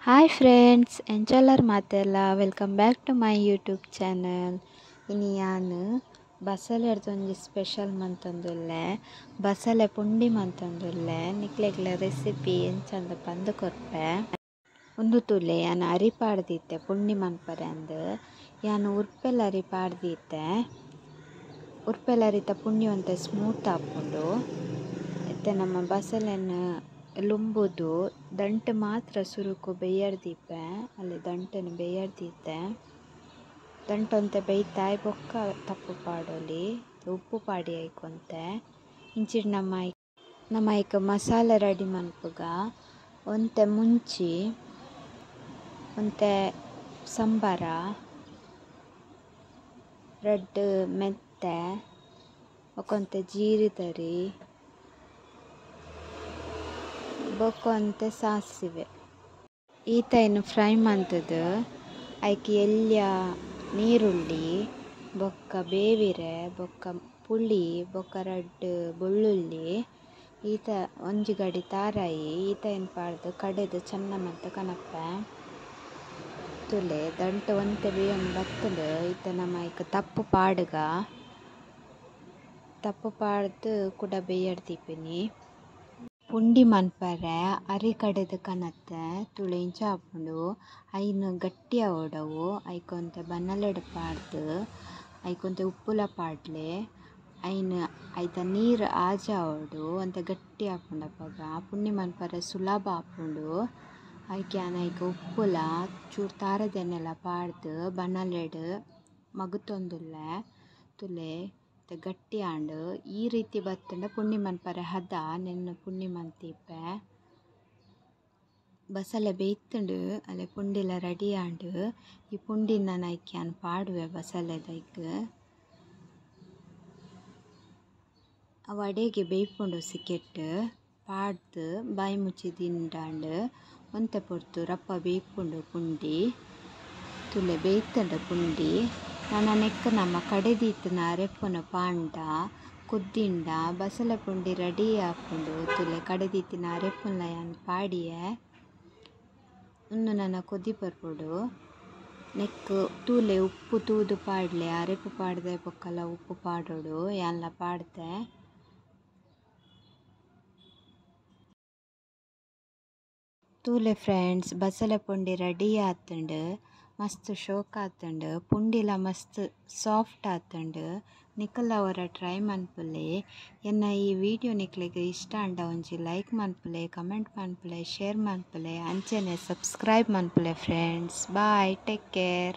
Hi friends, ಎಂಚೊಲ್ಲರ್ ಮಾತೆಲ್ಲ welcome back to my YouTube channel. ಇನಿ ಯಾನ್ ಬಸಲೆಡ್ದ್ ಒಂಜಿ ಸ್ಪೆಷಲ್ ಮಂತೊಂದುಲ್ಲೆ, ಬಸಲೆ ಪುಂಡಿ ಮಂತೊಂದುಲ್ಲೆ. ನಿಕ್ಲೆಗ್ಲ ರೆಸಿಪಿ ಎಂಚಂದ್ ಪಂದ್ ಕೊರ್ಪೆ. ಉಂದು ತೂಲೆ ಯಾನ್ ಅರಿ ಪಾಡ್ದಿತ್ತೆ ಪುಂಡಿ ಮನ್ಪರೆ ಅಂದ್. ಯಾನ್ ಉರ್ಪೆಲ್ ಅರಿ ಪಾಡ್ದಿತ್ತೆ. ಉರ್ಪೆಲ್ ಅರಿತ ಪುಂಡಿ ಒಂತೆ ಸ್ಮೂತ್ ಆಪುಂಡು. ಇತ್ತೆ ನಮ್ಮ ಬಸಲೆನ್ ಲುಂಬುದು ದಂಟು ಮಾತ್ರ ಸುರುಕು ಬೇಯರ್ದಿಪ್ಪೆ. ಅಲ್ಲಿ ದಂಟನ್ ಬೇಯರ್ದಿತ್ತೆ. ದಂಟು ಒಂತೆ ಬೇಯ್ತಾಯ್ ಬೊಕ್ಕ ತಪ್ಪು ಪಾಡೊಲಿ. ಉಪ್ಪು ಪಾಡಿ ಐಕೊಂತೆ. ಇಂಚಿಡ್ ನಮ್ಮ ನಮ್ಮ ಐಕ್ ಮಸಾಲೆ ರೆಡಿ ಮನ್ಪುಗ. ಒಂತೆ ಮುಂಚಿ, ಒಂತೆ ಸಂಬರ, ರಡ್ಡ್ ಮೆತ್ತೆ, ಬೊಕ ಒಂತೆ ಜೀರಿದರಿ, ಬೊಕ ಒಂತೆ ಸಾಸಿವೆ. ಈತೈನ್ ಫ್ರೈ ಮಂತುದು ಐಕ್ ಎಲ್ಯ ನೀರುಳ್ಳಿ, ಬೊಕ್ಕ ಬೇವಿರೆ, ಬೊಕ್ಕ ಪುಳಿ, ಬೊಕ್ಕ ರಡ್ಡ್ ಬೊಳ್ಳುಳ್ಳಿ, ಈತ ಒಂಜಿ ಗಡಿ ತಾರಾಯಿ ಈತೈನ್ ಪಾಡ್ದ್ ಕಡೆದ್ ಚನ್ನ ಮಲ್ತ್ ಕನಪೆ. ತೂಲೆ ದಂಟು ಒಂತೆ ಬೇಯೊಂದು ಬತ್ತುಂಡು. ಇತ್ತೆ ನಮ ಐಕ್ ತಪ್ಪು ಪಾಡುಗ. ತಪ್ಪು ಪಾಡ್ದ್ ಕುಡ ಬೇಯಡ್ ದೀಪಿನಿ. ಪುಂಡಿ ಮನ್ಪರೆ ಅರಿ ಕಡೆದ್ ಕನತೆ ತೂಲೆ ಇಂಚ ಆಪುಂಡು. ಐನ್ ಗಟ್ಟಿ ಆವೊಡು ಅವು. ಐಕ್ ಒಂತೆ ಬನಲೆಡ್ ಪಾಡ್ದ್ ಐಕ್ ಒಂತೆ ಉಪ್ಪುಲ ಪಾಡ್ಲೆ. ಐನ್ ಐತ ನೀರ್ ಆಜಾವೊಡು ಒಂತೆ ಗಟ್ಟಿ ಆಪುಂಡು ಅಪಗ. ಪುಂಡಿ ಮನ್ಪರೆ ಸುಲಭ ಆಪುಂಡು. ಐಕ್ ಯಾನ್ ಐಕ್ ಉಪ್ಪುಲ ಚೂರು ತಾರೆದ ಎಣ್ಣೆಲ ಪಾಡ್ದ್ ಬನಲೆಡ್ ಮಗ್ತೊಂದುಲ್ಲೆ. ತೂಲೆ ಇತ್ತೆ ಗಟ್ಟಿ ಆಂಡ್. ಈ ರೀತಿ ಬತ್ತುಂಡ ಪುಂಡಿ ಮನ್ಪರೆ ಹದ ನೆನ್ನ್ ಪುಂಡಿ ಮಂತಿಪ್ಪೆ. ಬಸಲೆ ಬೇಯ್ತುಂಡು ಅಲೆ ಪುಂಡಿಲ ರೆಡಿ ಆಂಡ್. ಈ ಪುಂಡಿನ್ ನನ ಐಕ್ ಯಾನ್ ಪಾಡುವೆ ಬಸಲೆದ ಐಕ್. ಅವು ಅಡೇಗೆ ಬೇಯ್ಪುಂಡು ಸಿಕೆಟ್ ಪಾಡ್ದ್ ಬಾಯಿ ಮುಚ್ಚಿ ದಿಂಡಾಂಡ್. ಒಂತೆ ಪೊರ್ತು ರಪ್ಪ ಬೇಯ್ಪುಂಡು ಪುಂಡಿ. ತೂಲೆ ಬೇಯ್ತುಂಡು ಪುಂಡಿ. ನನ ನೆಕ್ಕ್ ನಮ ಕಡೆದಿತ್ತಿನ ಅರೆಪುನು ಪಾಂಡ ಕುದ್ದಿಂಡ ಬಸಲೆ ಪುಂಡಿ ರೆಡಿ ಆಪುಂಡು. ತೂಲೆ ಕಡೆದಿತ್ತಿನ ಅರೆಪುನ್ಲ ಯಾನ್ ಪಾಡಿಯೆ. ಉಂದು ನನ ಕೊದಿ ಬರ್ಪುಂಡು. ನೆಕ್ಕ್ ತೂಲೆ ಉಪ್ಪು ತೂದು ಪಾಡ್ಲೆ. ಅರೆಪು ಪಾಡ್ದೆ ಬೊಕ್ಕಲ ಉಪ್ಪು ಪಾಡೊಡು. ಯಾನ್ಲ ಪಾಡ್ದೆ. ತೂಲೆ ಫ್ರೆಂಡ್ಸ್, ಬಸಲೆ ಪುಂಡಿ ರೆಡಿ ಆತುಂಡು. ಮಸ್ತ್ ಶೋಕ್ ಆತುಂಡು. ಪುಂಡಿಲ ಮಸ್ತ್ ಸಾಫ್ಟ್ ಆತುಂಡು. ನಿಕುಲ ಒರ ಟ್ರೈ ಮನ್ಪುಲೆ. ಎನ್ನ ಈ ವಿಡಿಯೋ ನಿಕ್ಲೆಗ್ ಇಷ್ಟ ಆಂಡ ಒಂಜಿ ಲೈಕ್ ಮನ್ಪುಲೆ, ಕಮೆಂಟ್ ಮನ್ಪುಲೆ, ಶೇರ್ ಮನ್ಪುಲೆ, ಅಂಚನೆ ಸಬ್ಸ್ಕ್ರೈಬ್ ಮನ್ಪುಲೆ ಫ್ರೆಂಡ್ಸ್. Bye, take care.